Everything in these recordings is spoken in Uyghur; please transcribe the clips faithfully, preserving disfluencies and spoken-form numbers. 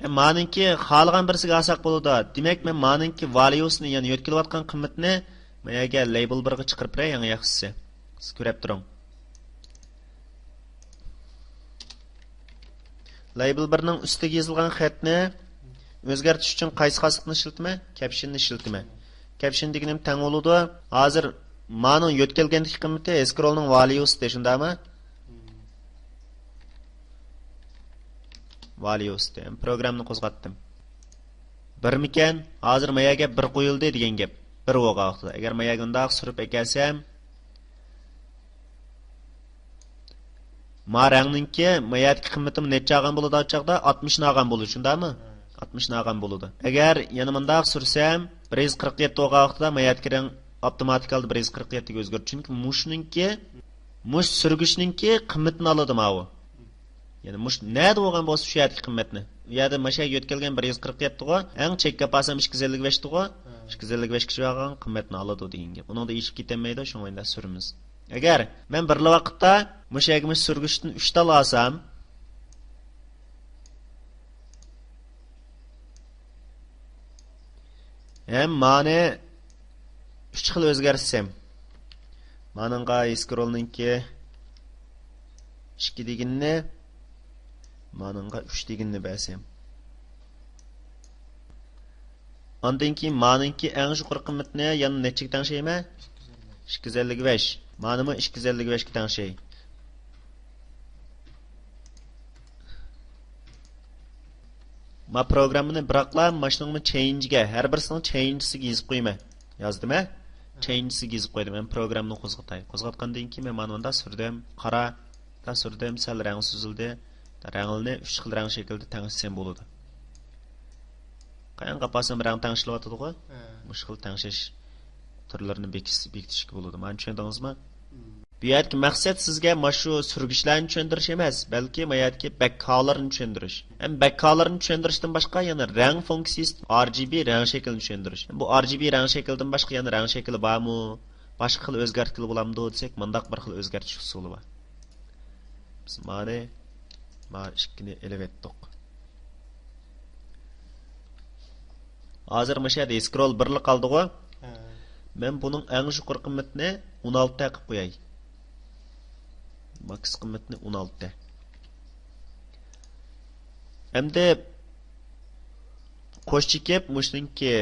مانىڭكى خالىغان بىرسىگە ئالساق بولىدۇ. دېمەك، مەن مانىڭكى ۋاليۇسىنى، يەنى يۆتكىلىۋاتقان قىممىتىنى ما يەرگە لەيبىل بىرغا چىقىرىپ بېرەي، ئەڭ ياخشىسى. سىز كۆرۈپ تۇرۇڭ. لەيبىل بىرنىڭ ئۈستىگە يېزىلغان خەتنى ئۆزگەرتىش ئۈچۈن قايسى خاسلىقنى ئىشلىتىمەن؟ كەپشىننى ئىشلىتىمەن. كەپشىن دېگىنىم تەڭ بولىدۇ. ھازىر مانىڭ يۆتكەلگەندىكى قىممىتى ئېسكرولنىڭ ۋاليۇسى، شۇنداقمۇ؟ ۋاليۇسى. پروگراممىنى قوزغاتتىم. بىرمىكەن؟ ھازىر ما يەرگە بىر قويۇلدى دېگەن گەپ. بىر بولغان ۋاقتىدا. ئەگەر ما يەرگە ئۇنداق سۈرۈپ ئەكەلسەم، ما رەڭنىڭكى ما يەردىكى قىممىتىمۇ نەچچە ئالغان بولىدۇ ئۇ چاغدا؟ ئاتمىشنى ئالغان بولىدۇ، شۇنداقمۇ؟ ئاتمىشنى ئالغان بولىدۇ. ئەگەر يەنە مۇنداق سۈرسەم، بىر يۈز قىرىق يەتتە بولغان ۋاقتىدا ما يەردىكى رەڭ ئاپتوماتىك ھالدا بىر يۈز قىرىق يەتتىگە ئۆزگىرىدۇ. چۈنكى مۇشۇنىڭكى، مۇش سۈرگۈچنىڭكى قىممىتىنى ئالىدۇ ماۋۇ. يەنى مۇش نەدە بولغان بولسا شۇ يەردىكى قىممەتنى. ئۇ يەردە ماشىنىغا يۆتكەلگەن بىر يۈز قىرىق يەتتىغۇ، ئەڭ چەككە ئاپارسام ئىككى يۈز ئەللىك بەشتىغۇ، ھە. ئىككى يۈز ئەللىك بەشكىچە بارغان قىممەتنى ئالىدۇ دېگەن گەپ. ئۇنىڭدا ئېشىپ كېتەلمەيدۇ، شۇڭا ئەمدى سۈرىمىز. ئەگەر مەن بىرلا ۋاقىتتا مۇشۇ يەرگە مۇشۇ سۈرگۈچتىن ئۈچ تال ئالسام، ھەم مانى ئۈچ خىل ئۆزگەرتسەم، مانىڭغا ئېسكرولنىڭكى ئىككى دېگىنىنى، مانىڭغا ئۈچ دېگىنىنى بەرسەم، ئاندىن كېيىن مانىڭكى ئەڭ يۇقىرى قىممىتىنى يەنە نەچچىگە تەڭشەيمەن؟ ئىككى يۈز ئەللىك بەش. مانىمۇ ئىككى يۈز ئەللىك بەشكە تەڭشەي. ما پروگراممىنى بىراقلا ماشۇنىڭمۇ چېينجىگە، ھەر بىرسىنىڭ چېينجىسىگە يېزىپ قويىمەن. يازدىمە؟ چېينجىسىگە يېزىپ قويدۇم. مەن پروگراممىنى قوزغىتاي. قوزغاتقاندىن كېيىن مەن مانا مۇنداق سۈردۈم. قارا، مۇنداق سۈردۈم، سەل رەڭ سۈزۈلدى. رەڭلىنى ئۈچ خىل رەڭ شەكلىدە تەڭشىسەم بولىدۇ. قايان قاپاسام رەڭ تەڭشىلىۋاتىدىغۇ؟ ھە. مۇشۇ خىل تەڭشەش تۈرلىرىنى بېكىتىش، بېكىتىشكە بولىدۇ. مانا چۈشەندىڭىزمۇ؟ بۇ يەردىكى مەقسەت سىزگە مانا شۇ سۈرگۈچلەرنى چۈشەندۈرۈش ئەمەس، بەلكى ما يەردىكى بەككالارنى چۈشەندۈرۈش. ھەم بەككالارنى چۈشەندۈرۈشتىن باشقا يەنە رەڭ فۇنكسىيىسى، ئار جى بى رەڭ شەكلىنى چۈشەندۈرۈش. بۇ ئار جى بى رەڭ شەكلىدىن باشقا يەنە رەڭ شەكلى بارمۇ؟ باشقا خىل ئۆزگەرتكىلى بولامدۇ دېسەك، مۇنداق بىر خىل ئۆزگەرتىش ئۇسۇلى بار. بىز مانى، مانا ئىككىنى ئېلىۋەتتۇق. ھازىر مۇشۇ يەردە سكرول بىرلا قالدىغۇ؟ ھە. مەن بۇنىڭ ئەڭ يۇقىرى قىممىتىنى ئون ئالتە قىلىپ قوياي. ماكس قىممىتىنى ئون ئالتە. ئەمدى قوش چېكىپ، مۇشۇنىڭكى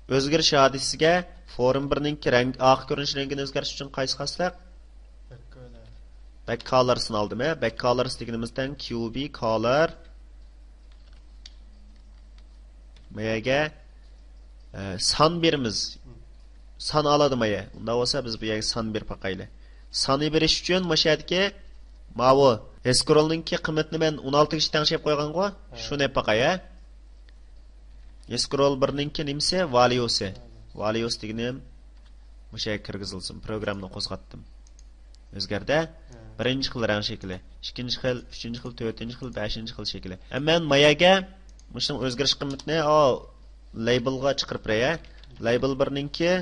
ئۆزگىرىش ھادىسىسىگە فورم بىرنىڭكى رەڭ، ئارقا كۆرۈنۈش رەڭگىنى ئۆزگەرتىش ئۈچۈن قايسى خاسلىق؟ بەك كالىرسىنى ئالدىم، ھە؟ بەك كالىرس دېگىنىمىز تەڭ كيۇ بى كالىر. ما يەرگە، ئە، سان بېرىمىز. سان ئالىدۇ ما يەر. ئۇنداق بولسا بىز بۇ يەرگە سان بېرىپ باقايلى. ساننى بېرىش ئۈچۈن مۇشۇ يەردىكى ماۋۇ ھېسكرولنىڭكى قىممىتىنى مەن ئون ئالتىگىچە تەڭشەپ قويغانغۇ. ھە. شۇنى ئېلىپ باقاي، ھە. ھېسكرول بىرنىڭكى نېمىسى؟ ۋاليۇسى. ۋاليۇس دېگىنىم مۇشۇ يەرگە كىرگۈزۈلسۇن. پروگراممىنى قوزغاتتىم. ئۆزگەردى. ھە. بىرىنچى خىل رەڭ شەكلى، ئىككىنچى خىل، ئۈچىنچى خىل، تۆتىنچى خىل، بەشىنچى خىل شەكلى. ھە، مەن ما يەرگە مۇشۇنىڭ ئۆزگىرىش قىممىتىنى، ئاۋۇ، لەيبىلغا چىقىرىپ بېرەي، ھە. لەيبىل بىرنىڭكى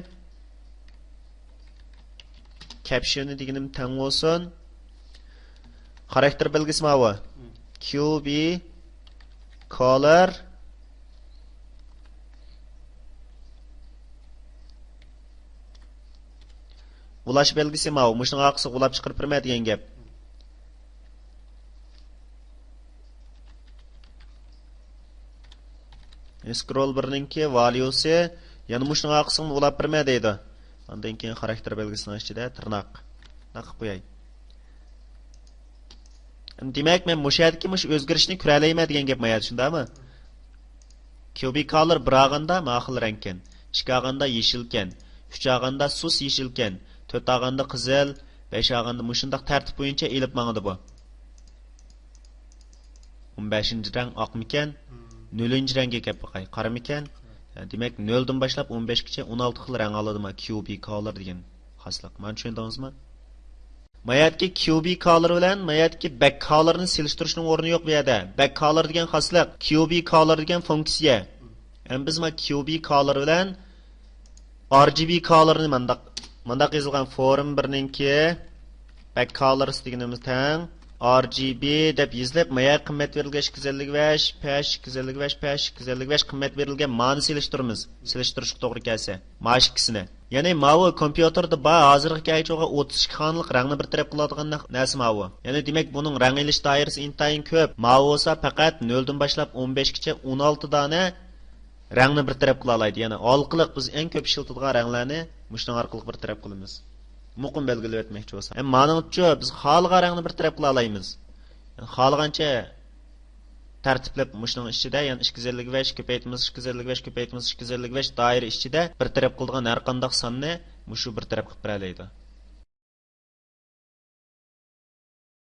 كەپشىنى دېگىنىم تەڭ بولسۇن. خاراكتېر بەلگىسى ماۋۇ. كيۇ بى كالىر. ئۇلاش بەلگىسى ماۋۇ. مۇشۇنىڭ ئارقىسىغا ئۇلاپ چىقىرىپ بېرىمەن دېگەن گەپ. سكرول بىرنىڭكى ۋاليۇسى، يەنە مۇشۇنىڭ ئارقىسىغا ئۇلاپ بېرىمەن دەيدۇ. ئاندىن كېيىن خاراكتېر بەلگىسىنىڭ ئىچىدە تىرناق. تىرناق قىلىپ قوياي. دېمەك، مەن مۇشۇ يەردىكى مۇشۇ ئۆزگىرىشنى كۆرەلەيمەن دېگەن گەپ ما يەردە، شۇنداقمۇ؟ كيۇ بى كالىر بىر ئالغاندا ماۋۇ خىل رەڭكەن، ئىككى ئالغاندا يېشىلكەن، ئۈچ ئالغاندا سۇس يېشىلكەن، تۆت ئالغاندا قىزىل، بەش ئالغاندا، مۇشۇنداق تەرتىپ بويىچە ئېلىپ ماڭىدۇ بۇ. ئون بەشىنچى رەڭ ئاقمىكەن؟ نۆلىنچى رەڭگە كەپ باقاي، قارىمىكەن؟ ھە، دېمەك، نۆلدىن باشلاپ ئون بەشكىچە ئون ئالتە خىل رەڭ ئالىدۇ ما كيۇ بى كالىر دېگەن خاسلىق. مانا چۈشەندىڭىزمۇ؟ ما يەردىكى كيۇ بى كالىر بىلەن ما يەردىكى بەك كالىرنى سېلىشتۇرۇشنىڭ ئورنى يوق بۇ يەردە. بەك كالىر دېگەن خاسلىق، كيۇ بى كالىر دېگەن فۇنكسىيە. ئەمدى بىز ما كيۇ بى كالىر بىلەن ئار جى بى كالىرنى مانداق، مانداق يېزىلغان فورم بىرنىڭكى بەك كالىرس دېگىنىمىز تەڭ ئار جى بى دەپ يېزىلىپ، مايا قىممەت بېرىلگەن ئىككى يۈز ئەللىك بەش، پەش ئىككى يۈز ئەللىك بەش، پەش ئىككى يۈز ئەللىك بەش قىممەت بېرىلگەن مانى سېلىشتۇرىمىز. سېلىشتۇرۇشقا توغرا كەلسە، ماش ئىككىسىنى. يەنى ماۋۇ كومپيۇتېردا بار، ھازىرغا كەلگۈچە بولغان ئوتتۇز ئىككى خانىلىق رەڭنى بىر تەرەپ قىلىدىغان نەق-، نەرسە ماۋۇ. يەنى دېمەك، بۇنىڭ رەڭ ئېلىش دائىرىسى ئىنتايىن كۆپ. ماۋۇ بولسا پەقەت نۆلدىن باشلاپ ئون بەشكىچە ئون ئالتە دانە رەڭنى بىر تەرەپ قىلالايدۇ. يەنى ھالقىلىق بىز ئەڭ كۆپ ئىشلىتىدىغان رەڭلەرنى مۇشۇنىڭ ئارقىلىق بىر تەرەپ قىلىمىز. مۇقىم بەلگىلىۋەتمەكچى بولسا. ھەم مانىڭچۇ بىز خالىغان رەڭنى بىر تەرەپ قىلالايمىز. يەنى خالىغانچە تەرتىپلەپ مۇشۇنىڭ ئىچىدە، يەنى ئىككى يۈز ئەللىك بەش كۆپەيتمىسى ئىككى يۈز ئەللىك بەش كۆپەيتمىسى ئىككى يۈز ئەللىك بەش دائىرە ئىچىدە بىر تەرەپ قىلىدىغان ھەر قانداق ساننى مۇشۇ بىر تەرەپ قىلىپ بېرەلەيدۇ.